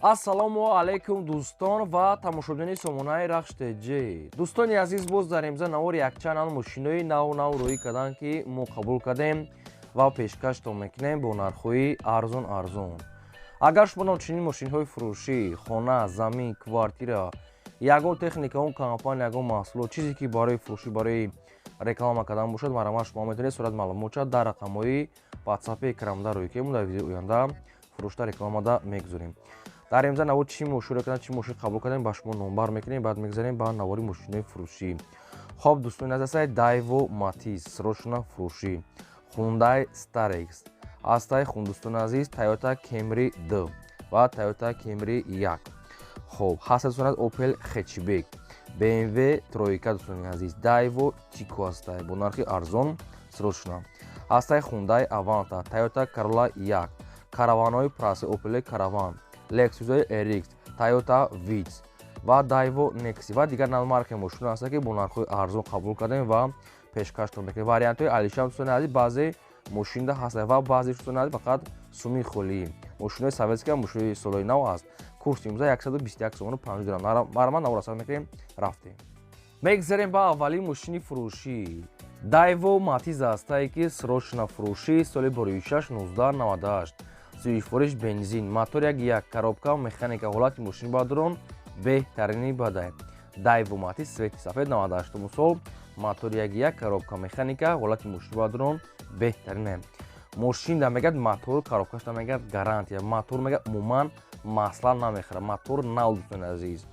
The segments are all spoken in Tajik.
Ассалому алайкум, дӯстон ва тамошобинони сомонаи Рахш ТЖ. Дӯстони азиз, боз дар имза навор якчанд мошинои нав нав рӯӣ карданд, ки мо қабул кардем ва пешкаштон мекунем бо нархҳои арзон арзон. Агар шумо чунин мошинҳои фурӯшӣ, хона, замин, квартира, ягон техника, он компания, ягон маҳсулот, чизе ки барои фурӯшӣ, барои реклама кардан бошад, марҳамат, шумо метавонед сурат маълумотша дар рақамҳои ватсапи экранда рӯй кунем. Дар видеои оянда фурӯшта рекламада мегузорем. Дар имза навор чӣ мошин кардем, чӣ мошин қабул кардем, ба шумо номбар мекунем, баъд мегузарем ба навори мошинои фурӯшӣ. Хоб, дӯстони азиз, Дайво Матиз срочно фурӯшӣ, Хундай Старекс ҳастай, дӯстони азиз, Тойота Кемри 2 ва Тойота Кемри 1. Хоб, ҳаста, дӯстони азиз, Опел Хэтчбек, BMW тройка, дӯстони азиз, Дайво Тико ҳастай бо нархи арзон срочно. Ҳастай Хундай Аванта, Тойота Corolla 1, караванҳои прасе, Опел Караван, Lexus RX, Toyota Vitz ва Daewoo Nexi ва дигар маркаи мошино ҳастанд, ки бо нархҳои арзон қабул кардем ва пешкаштон мекунем. Вариантҳои алишам, дӯстони азиз, баъзе мошинда ҳастанд ва баъзе, дӯстони азиз, фақат суми холӣ. Мошинои советский, мошинои солои нав аст. Курси имрӯза 121 сомону 50 дирам. Марҳамат, навор асар мекунем, рафтем. Мегзарем ба аввалин мошини фурӯшӣ. Daewoo Matiz ҳастае, ки срочно фурӯшӣ, соли 2006, 1998, сӯишвориш бензин, мотор 1.1, коробка механика, ҳолати мошин бадрон беҳтарини бадай. Дайво Матиз, цвети сафед, 98 сол, мотор 1.1, коробка механика, ҳолати мошин бадрон беҳтарине. Мошин да мегӯяд, мотору коробкаш да мегӯяд гарантия. Мотор, мегӯяд, умуман масла намехӯрад, мотор нав, дӯстони азиз.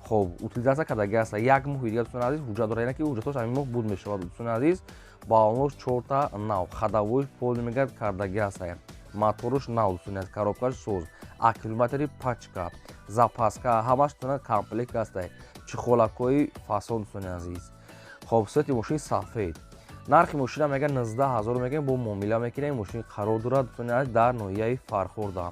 Хоб, утилизация кардаги аста, як моҳи дигар, дӯстони азиз, ҳуҷҷат дорад, яъне ки ҳуҷҷатош ҳамин моҳ буд мешавад, дӯстони азиз. Балонош чорта нав, ходовойш полный, мегӯяд, кардаги аста, моторуш нав, дӯстони азиз, коробкаш соз, аккумулятори пачка, запаска ҳамаш комплект аста, чехолакҳои фасон, дӯстони азиз. Хоб, цвети мошин сафед. Нархи мошина мега 19 000 мегӯем, бо муомила мекунем. Мошин қарор дорад, дӯстони азиз, дар ноҳияи Фархорда.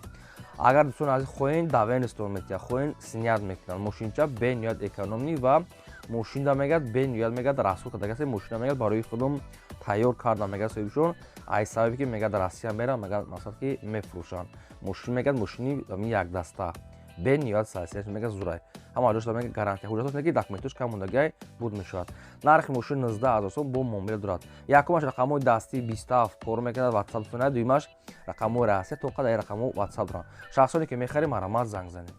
Агар, дӯстони азиз, хоҳем, доверенность метиҳад, хоҳем, снять мекунанд. Мошинча бениҳоят экономный ва мошинда, мегӯяд, бениҳоят, мегӯяд, расход кардагасе. Мошина, мегӯяд, барои худум тайёр кардам, мегӯяд соҳибшон, ай сабабе ки, мегӯяд, Россия мерам, мегӯяд, мақсад ки мефурӯшанд. Мошин, мегӯяд, мошини якдаста, бениҳоят сайсияш, мегӯяд, зурай, ҳама ҷошта, мегӯяд, гарантия, ҳуҷҷатош неки документош кам мондагиай, буд мешавад. Нархи мошин 19 000 сом, бо муомила дорад. Якумаш рақамҳои дастӣ, 27 кор мекунад, ватсап дӯстони, дуюмаш рақамҳои Россия, то қадар рақамҳо ватсап доранд. Шахсоне ки мехарем, марҳамат, занг занед.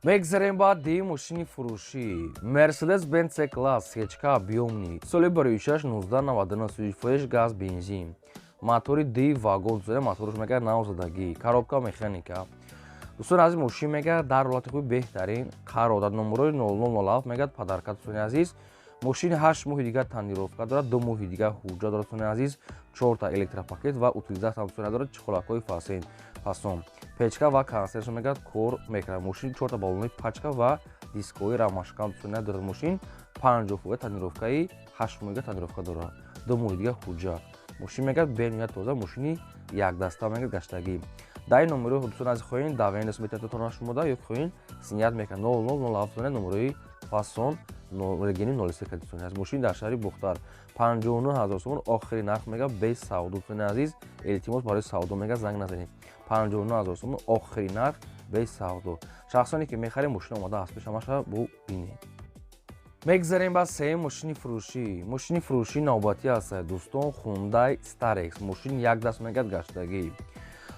Мегзарем ба дуюм мошини фурӯшӣ. Мерседес Бенц С класс сечка объёмный, соли 2006, 1999, сӯзишвориш газ, бензин, мотори ди вагон, моторш, мегӯяд, навзадагӣ, коробка механика. Дӯстони азиз, мошин, мегӯяд, дар ҳолати хуби беҳтарин қарор дорад. Номерои 0007, мегӯяд, подарка. Дӯстони азиз, мошини 8 моҳи дигар тонировка дорад, 2 моҳи дигар ҳуҷҷат дорад, дӯстони азиз, чорта электропакет ва утилизация, дӯстони, дорад, чехолакҳои фасон, печка ва кондиционершо, мегӯяд, кор мекунад. Мошин чорта баллонои пачка ва дискҳои рамашкан, дӯстони, дорад. Мошин 50% тонировкаи, 8 моҳи дигар тонировка дорад, 2 моҳи дигар ҳуҷҷат. Мошин, мегӯяд, бениҳоят тоза, мошини якдаста, мегӯяд, гаштагӣ. Дар ин номерои, дӯстони азиз, хоҳем, доверенность метавонад шумода ё хоҳем, снять мекунад. 0007, номерои фасон, региони 03, дӯстони азиз. Мошин дар шаҳри Бухтар, 59 000 сомон охири нарх, мега, без савдо. Дӯстони азиз, илтимос, барои савдо, мега, занг назанед. 59 000 сомон охири нарх, без савдо. Шахсоне ки мехарем, мошин омода аст, пеш ҳамаша бубинед. Мегзарем ба сеюм мошини фурӯшӣ. Мошини фурӯшӣ навбатӣ аст, дӯстон, Хундай Старекс. Мошин як даст, мегӯяд, гаштагӣ,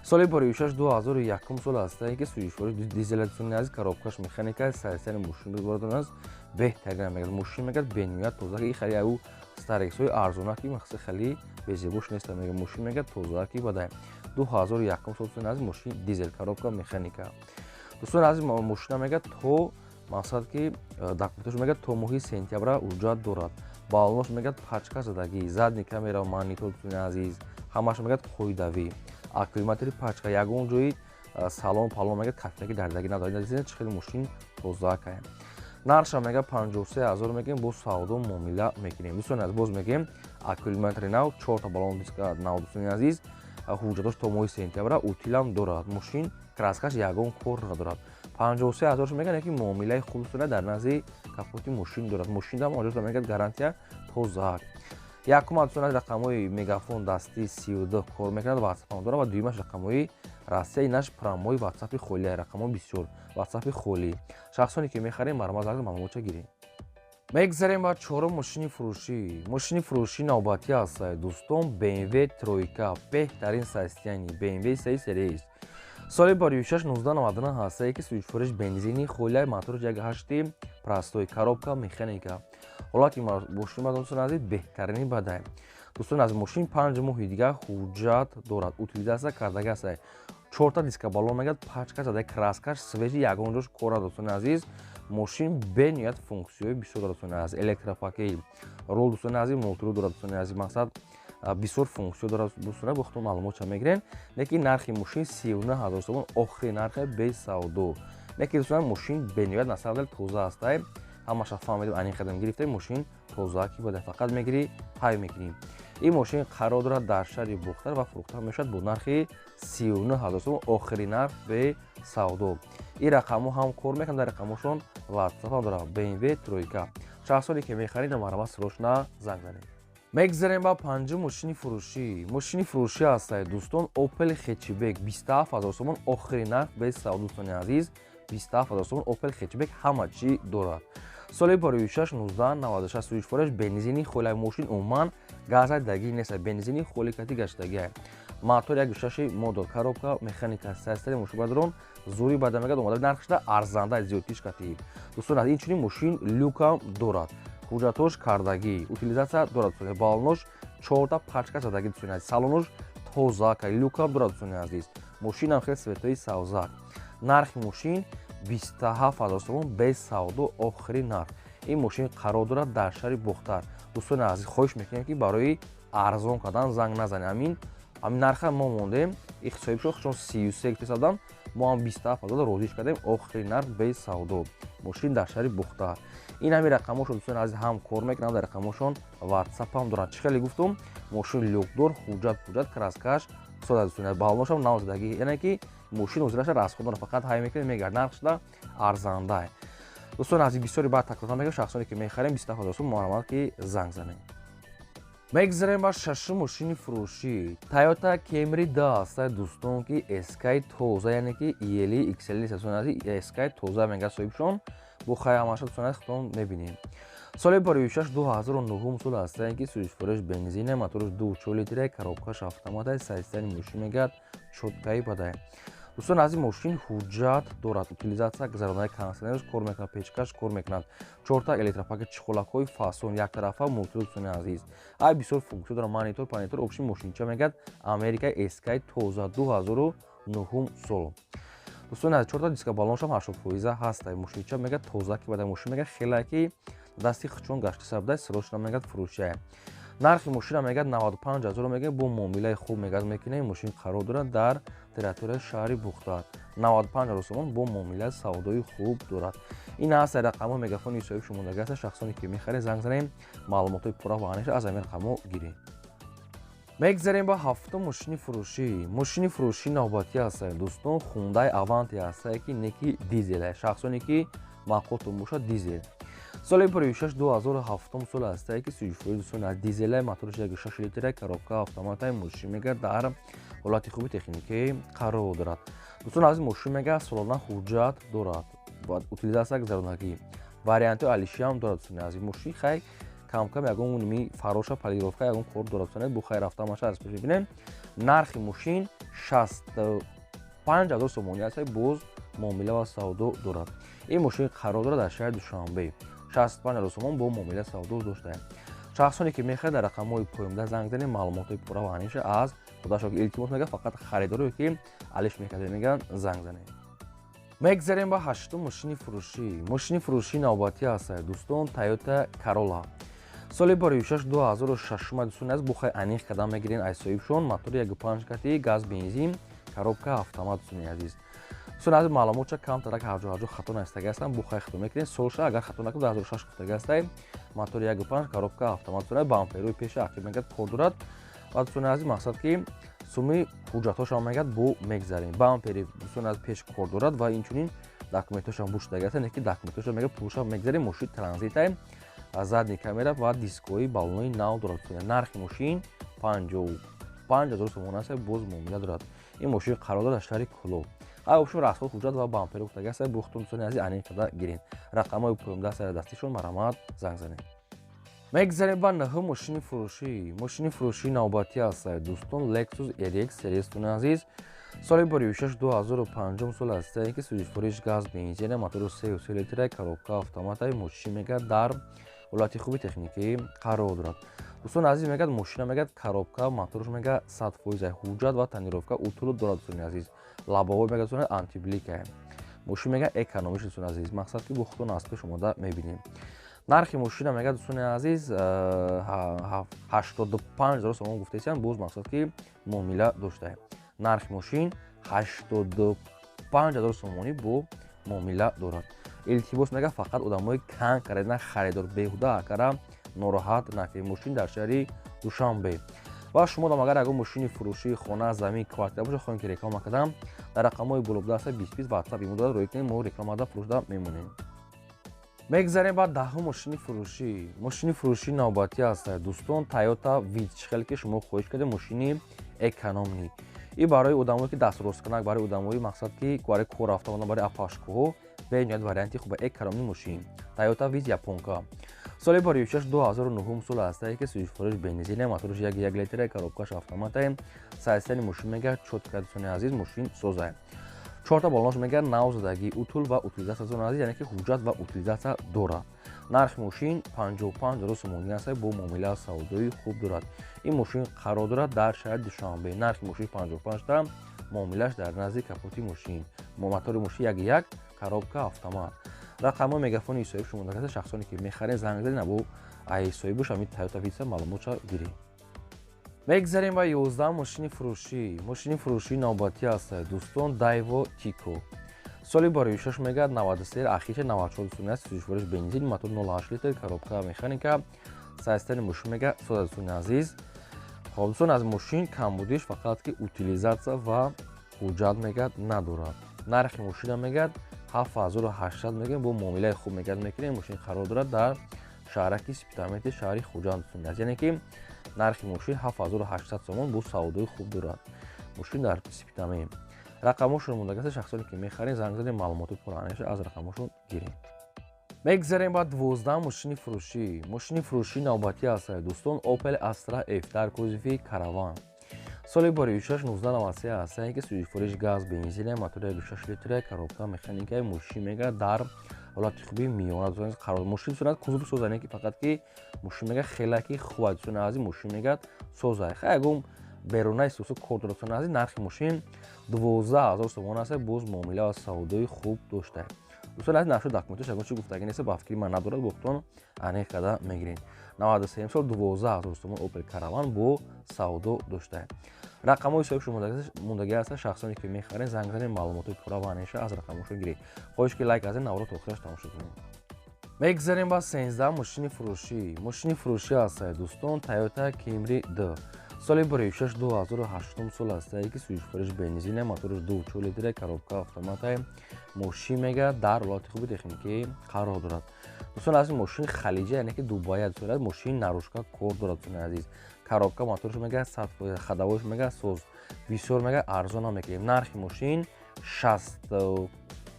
соли 2006, 2001 сол ҳастае, ки сӯзишворӣ дизел, дӯстони азиз, коробкаш механика, сайсари мошин бигордон аст, беҳтарин, мегӯяд. Мошин, мегӯяд, бениҳоят тоза, ки хеле ау Старексҳои арзона, ки мақсад хеле безебош нест, мегӯяд. Мошин, мегӯяд, тоза, ки бадай 2001 сол, дӯстони азиз, мошин дизел, коробка механика. Дӯстони азиз, мошина, мегӯяд, то мақсад ки документош, мегӯяд, то моҳи сентябра ҳуҷҷат дорад. Баллонош, мегӯяд, пачка задагӣ, задний камера, монитор, дӯстони азиз, ҳамааш, мегӯяд, қоидавӣ, аккумулятори пачка, ягон ҷои салон палон, мегӯяд, кафинаки дардагӣ надорад. Чӣ хеле мошин тоза кая. Нархша, мегӯяд, 53 000 мегӯем, бо савдо муомила мекунем. Дӯстони азиз, боз мегӯем, аккумулятори нав, чорта баллон диска нав, дӯстони азиз, ҳуҷҷатош то моҳи сентябра, утилам дорад. Мошин краскаш ягон кор надорад. 53 000 мегӯяд, яки муомилаи хуб, дӯстони, дар назди капоти мошин дорад. Мошин дам оҷота, мегӯяд, гарантия, тоза. Якум дӯстон рақамҳои Мегафон дастӣ 32 кор мекунад, WhatsApp дорад ва дуюмаш рақамҳои Россия, инаш прямой WhatsApp холӣ, рақамҳо бисёр WhatsApp холӣ. Шахсоне ки мехарем, марҳамат, занг маълумотча гирем. Мегзарем ба чорум мошини фурӯшӣ. Мошини фурӯшӣ навбатӣ аст, дӯстон, BMW тройка, беҳтарин состояние, BMW сеи серия, соли 2006 1999 ҳастае, ки сӯзишвориш бензини холия, моторш 1.8 простой, коробка механика. Ҳолати мошин, дӯстон азиз, беҳтарини бадай. Дӯстон аз мошин 5 моҳи дигар ҳуҷҷат дорад, утилизация кардаги аст, чорта диска баллон мегад, пачка задай, краскаш свежий, ягон ҷош кора. Дӯстони азиз, мошин бениҳоят функсияҳои бисёр дорад. Дӯстони азиз, электропакет рул, дӯстони азиз, мултирул дорад. Дӯстони азиз, мақсад, бисёр функсия дорад. Дӯстони, бо худтон маълумотша мегирен. Лекин нархи мошин 39 000 сомон, охири нархе, бесавдо. Лекин, дӯстони, мошин бениҳоят на самом деле тоза ҳастай. Ҳамаша фаҳмидем, ани қадам гирифтем. Мошин тоза ки бояд, фақат мегирӣ, ҳай мекунӣ. Ин мошин қарор дорад дар шаҳри Бухтар ва фурӯхта мешавад бо нархи 39 000 сомон, охири нарх, бесавдо. Ин рақамҳо ҳам кор мекунад, дар рақамҳошон WhatsApp ҳам дорад. BMW тройка, шахсоне ки мехарид, марҳамат, срочно занг занед. Мегзарем ба панҷум мошини фурӯшӣ. Мошини фурӯшӣ ҳастад, дӯстон, Opel хэтчбек, 27 000 сомон, охири нарх, бесавдо. Дӯстони азиз, 27 000 сомон Opel хэтчбек, ҳама чӣ дорад, соли 2006 1996, сӯзишвораш бензини холӣ. Мошин умуман газа дагӣ нест, бензини холӣ кати гаштагиа, мотор 1.6 модул, коробка механика. Састари мошин бадрон зури бада мегад, омада нархшда арзанда зиёдтиш кати. Дӯстон, аз инчунин мошин люкам дорад, ҳуҷҷатош кардагӣ, утилизация дорад, баллонош чорта пачка задагӣ. Дӯстони азиз, салонош тоза, люкам дорад. Дӯстони азиз, мошинам хеле светои савзак. Нархи мошин 27 000 сомон, без савдо, охири нарх. Ин мошин қарор дорад дар шаҳри Бохтар. Дӯстони азиз, хоҳиш мекунем, ки барои арзон кардан занг назанед. Ҳамин нарха мо мондем, ихтисоиб шуд, чун 33 гуфтасадан, мо ҳам 27 000 розиш кардем, охири нарх, без савдо. Мошин дар шаҳри Бохтар. Ин ҳамин рақамҳошон, дӯстони азиз, ҳам кор мекунанд, дар рақамҳошон WhatsApp ҳам доранд. Чӣ хеле гуфтум, мошин люкдор, ҳуҷҷат пуҷҷат, краскаш сода, дӯстони, баллоношам нав задагӣ, яъне ки мошин ҳозираша расход дорад, фақат ҳай мекунед, мегард, нархшда арзанда. Дӯстони азиз, бисёри баъд такрор мекунам, шахсоне ки мехарем, 27 000 сом, марҳамат, ки занг занед. Мегзарем ба шашум мошини фурӯшӣ. Toyota Camry да аста, дӯстон, ки SK тоза, яъне ки EL XL SK тоза мега соҳибшон. Бо хай ҳамаша, дӯстони азиз, худтон мебинем. Соли 2006 2009 сол аста, ки сӯзишвориш бензине, моторш 2.4 литре, коробкаш автомата. Состояние мошин мегӯяд чёткий бадай. Дӯстон аз ин мошин ҳуҷҷат дорад, утилизация гузаронаи, кондиционерш кор мекунад, печкаш кор мекунад, чорта электропакет, чехолакҳои фасон, яктарафа мултирул. Дӯстони азиз, ай бисёр функсия дорад, монитор панитор общий. Мошинча мегӯяд Америка SK тоза, 2009 сол. Дӯстони азиз, чорта диска баллоншам 80% ҳаста. Мошинча мегӯяд тоза ки бадай. Мошин мегӯяд хеле ки дасти хучон гашта сабдай, срочно мегӯяд фурӯшия. Нархи мошина мегӯяд 95 ҳазор мегӯяд, бо муомилаи хуб мегӯяд мекунем. Мошин қарор дорад дар территорияи шаҳри Бухтар, 95 ҳазор сомон, бо муомилаи савдои хуб дорад. Ин ҳаст рақамҳо Мегафони соҳиб шумодаги аст. Шахсоне ки мехаред, занг занем, маълумотҳои пурра ва аниша аз ҳамин рақамҳо гирем. Мегзарем ба ҳафтум мошини фурӯшӣ. Мошини фурӯшӣ навбатӣ ҳастанд, дӯстон, Хундай Аванте ҳастае, ки неки дизеле. Шахсоне ки маъқултон бошад, дизел, соли 2006 2007 сол ҳастае, ки сӯзишворӣ, дӯстон, аз дизеле, моторш 1.6 литре, коробка автоматаи. Мошин мегӯяд дар ҳолати хуби техникӣ қарор дорад. Дӯстон аз мошин мегӯяд солона ҳуҷҷат дорад, утилизация гузаронагӣ, вариантҳои алишиам дорад. Дӯстони азиз, мошин хай камкам ягон ними фароша, полировка, ягон кор дорад. Дӯстони, бу хай рафта маша аз пеш мебинем. Нархи мошин 65 000 сомонӣ аст, боз муомила ва савдо дорад. Ин мошин қарор дорад дар шаҳри Душанбе, 65 000 сомон бо муомила савдо доштаем. Шахсоне ки мехоҳед, дар рақамҳои поёнда занг занед, маълумотҳои пурра ва аниша аз худашо. Илтимос мегӯяд, фақат харидоре ки алиш мекарда мегӯянд, занг занед. Мегзарем ба ҳаштум мошини фурӯшӣ. Мошини фурӯшӣ навбатӣ ҳастад, дӯстон, Toyota Corolla, соли 2006 2006. Дӯстони аз бухай аниқ кардан мегирен аз соҳибшон. Мотори 1.5 кати газ бензин, коробка автомат. Дӯстони азиз, дӯстони азиз, маълумотча камтарак ҳарҷо ҳарҷо хато наистага ҳастам, бухай хато мекунед. Солша, агар хато накунам, 2006 гуфтага ҳастай. Мотори 1.5, коробка автомат, бамперои пеши ақиб мегӯяд кор дорад. Ва, дӯстони азиз, мақсад ки суми ҳуҷҷатҳошам мегӯяд бо мегзарем. Бампери, дӯстони азиз, пеш кор дорад ва инчунин документҳошам бушдаги ҳастанд, ки документҳошам мегӯяд пулшам мегзарем. Мошини транзитай. Задний камера ва дискои баллони нав дорад. Нархи мошин 55 000 сомон аст, боз муомила дорад. Ин мошин қарор дорад дар шаҳри Кӯлоб. Общем, расход, ҳуҷҷат ва бампер гуфтаги аст. Бухтун, дӯстони азиз, анин қадар гирен. Рақамҳои поёнда сари дастишон, марҳамат, занг занед. Мегзарем ба нӯҳум мошини фурӯшӣ. Мошини фурӯшии навбатӣ аст, дӯстон, Lexus RX series, дӯстони азиз. Соли боришаш 2005 сол аст, ки сӯзишвориш газ, бензина, мотору 3,3 литра, коробка автомата. Мошин мегӯяд, дар ҳолати хуби техникӣ қарор дорад. Дӯстони азиз, мегӯяд, мошина, мегӯяд, коробка, моторш, мегӯяд, 100%, ҳуҷҷат ва тонировка, утулу дорад. Дӯстони азиз, лобовой, мегӯяд, дӯстони, антиблика. Мошин, мегӯяд, экономиш. Дӯстони азиз, мақсад ки бо худтон аз пеш омода мебинем. Нархи мошина, мегӯяд, дӯстони азиз, 85 000 сомон гуфтесиям, боз мақсад ки муомила доштаем. Нархи мошин 85 000 сомонӣ, бо муомила дорад. Илтимос, мегӯяд, фақат одамои конкретно харидор, беҳуда акара нороҳат накунед. Мошин дар шаҳри Душанбе. Ва шумо дам агар ягон мошини фурӯшии хона, замин, квартира бошад, хоҳем ки реклама кардам, дар рақамҳои болобуда аста 20 20 WhatsApp имуда рӯй кунем, мо рекламада фурӯшда мемонем. Мегзарем ба даҳум мошини фурӯшӣ. Мошини фурӯшии навбатӣ аст, дӯстон, Тойота Витс. Чӣ хеле ки шумо хоҳиш кардем, мошини экономный и барои одамое ки дастросткунак, барои одамои, мақсад ки барои кор рафта омадан, барои апашкоҳо бениҳоят варианти хуба, экономный мошин Тойота Витс, японка. Соли боришаш 2009 сол аст, ки сӯзишвориш бензина, моторш 1,1 литра, коробкаш автомата. Состояни мошин, мегӯяд, чётко. Дӯстони азиз, мошин соза, чорта баллонаш, мегӯяд, нав задагӣ, утул ва утилизация. Дӯстони азиз, яъне ки ҳуҷҷат ва утилизация дорад. Нархи мошин 55 000 сомонӣ аст, бо муомила савдои хуб дорад. Ин мошин қарор дорад дар шаҳри Душанбе. Нархи мошин 55 та, муомилаш дар назди капоти мошин. Мотори мошин 1,1, коробка автомат. Рақамҳои мегафони соҳиб шумо, шахсоне ки мехаред, занг занед, або ай соҳибуш ҳамин Тойота Витса маълумотша гиред. Мегзарем ба 11 мошини фурӯшӣ. Мошини фурӯшии навбатӣ аст, дӯстон, Дайво Тико. Соли боришаш, мегӯяд, 93, ахиша 94, дӯстони аст. Сӯзишвориш бензин, мотор 0,8 литр, коробка механика. Состояни мошин, мегӯяд, соза. Дӯстони азиз, хоб, дӯстон, аз мошин камбудиш фақат ки утилизация ва ҳуҷҷат, мегӯяд, надорад. Нархи мошина, мегӯяд, 7800 мегӯем, бо муомилаи хуб, мегӯяд, мекунем. Мошин қарор дорад дар шаҳраки Спитаменти шаҳри Хуҷанд, дӯстони азиз. Яъне ки нархи мошин 7800 сомон, бо савдои хуб дорад. Мошин дар Спитамен. Рақамҳошон мондагааст, шахсоне ки мехаред, занг занед, маълумоти пурра аз рақамҳошон гиред. Мегзарем ба 12 мошини фурӯшӣ. Мошини фурӯшии навбатӣ аст, дӯстон, Opel Astra F дар кузови Караван. Соли боришаш 1993 аст, ки сӯзишвориш газ, бензина, мотори 6 литра, коробка механикаи. Мошин, мегӯяд, дар ҳолати хуби миёна қарор. Мошин сурат кузов соза, не ки фақат ки мошин, мегӯяд, хеле ки хуб аст. Дӯстони азиз, мошин, мегӯяд, соза, хай ягон берунаи сусу кор дорад. Дӯстони азиз, нархи мошин 12 000 сомон аст, боз муомила ва савдои хуб дошта. Дӯстони азиз, нашуд документаш ягон чи гуфтагӣ нест, ба фикри ман надорад, бохтон аниқ карда мегиред. 93 сол, 12 000 сомон, Опел Караван бо савдо дошта. Рақамҳои соҳиб мондагӣ аст, шахсоне ки мехаред, занг занед, маълумоти пурра ва аниқша аз рақамҳошон гиред. Хоҳиш ки лайк азед, навро то охираш тамошо кунед. Мегзарем ба 13 мошини фурӯшӣ. Мошини фурӯшӣ аст, дӯстон, Тойота Кемри д. Соли боришаш 2008 сол аст, ки сӯзишвориш бензина, моторш 2,4 литра, коробка автомата. Мошин, мегӯяд, дар ҳолати хуби техникӣ қарор дорад. Дӯстон азиз, мошин халиҷа, яъне ки Дубая. Дӯстон азиз, мошин наружка кор дорад. Дӯстони азиз, коробка, моторш, мегӯяд, 100%, ходовойш, мегӯяд, соз. Бисёр, мегӯяд, арзон ҳам мекунем. Нархи мошин 65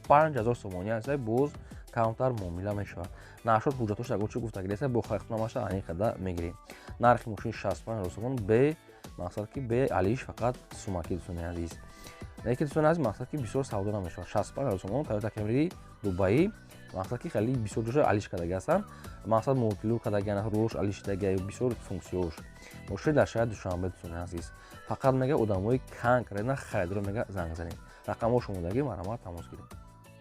000 сомонӣ аст, боз камтар муомила мешавад. Нашуд ҳуҷҷатош ягон чи гуфтагӣ нест, бо хайхнамаша аниқ карда мегирем. Нархи мошин 65 000 сомон, бе мақсад ки бе алиш, фақат сумаки. Дӯстони азиз, лекин, дӯстони азиз, мақсад ки бисёр савдо намешавад. 65 000 сомон Тойота Кемри Дубаи, мақсад ки хеле бисёр ҷоша алиш кардаги ҳастанд, мақсад мултилур кардагиан, рулош алиш шудаги, бисёр функсияош. Мошин дар шаҳри Душанбе. Дӯстони азиз, фақат, мега, одамои конкретно харидоро, мега, занг занед. Рақамҳошо мондагӣ, марҳамат, тамос гиред.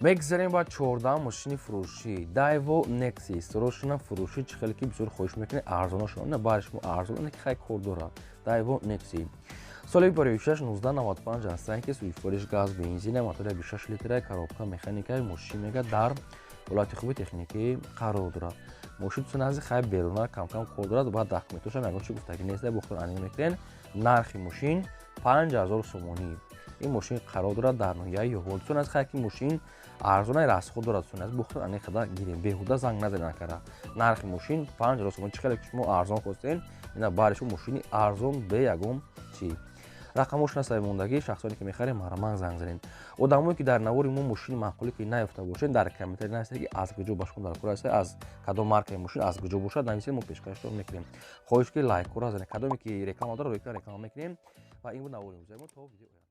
Мегзарем ба 14 мошини фурӯшӣ, Дайво Некси. Срочно фурӯшӣ, чӣ хеле ки бисёр хоҳиш мекунед, арзоношон на бари шумо арзон, не ки хай кор дорад. Дайво Некси соли боришаш 1995 аст, ки сӯзишвориш газ, бензина, мотори 6 литра, коробка механика. Мошин, мега, дар ҳолати хуби техникӣ қарор дорад. Мошин, дӯстони азиз, хай беруна камкам кор дорад ва документошам ягон чи гуфтагӣ нест, бохтон аниқ мекунед. Нархи мошин 5000 сомонӣ. Ин мошин қарор дорад дар ноҳияи Ёвон. Дӯстон аз хай, ки мошин арзонаи расход дорад, дӯстон аз бухтон ани қадар гирем, беҳуда занг назанед накара. Нархи мошин 5000 сомон. Чӣ хеле ки шумо арзон хостен, ина бари шумо мошини арзон, бе ягон чӣ. Рақамош насаи мондагӣ. Шахсоне ки мехарем, марҳамат, занг занед. Одамое ки дар навори мо мошини маъқуле ки наёфта бошед, дар комментарий нависед, ки аз куҷо ба шумо дар кор аст, аз кадом маркаи мошин, аз куҷо бошад, нависед, мо пешкаштон мекунем. Хоҳиш ки лайкҳоро занед. Кадоме ки реклама дорад, реклама мекунем. Ва ин буд навори имрӯзаи мо. То видео.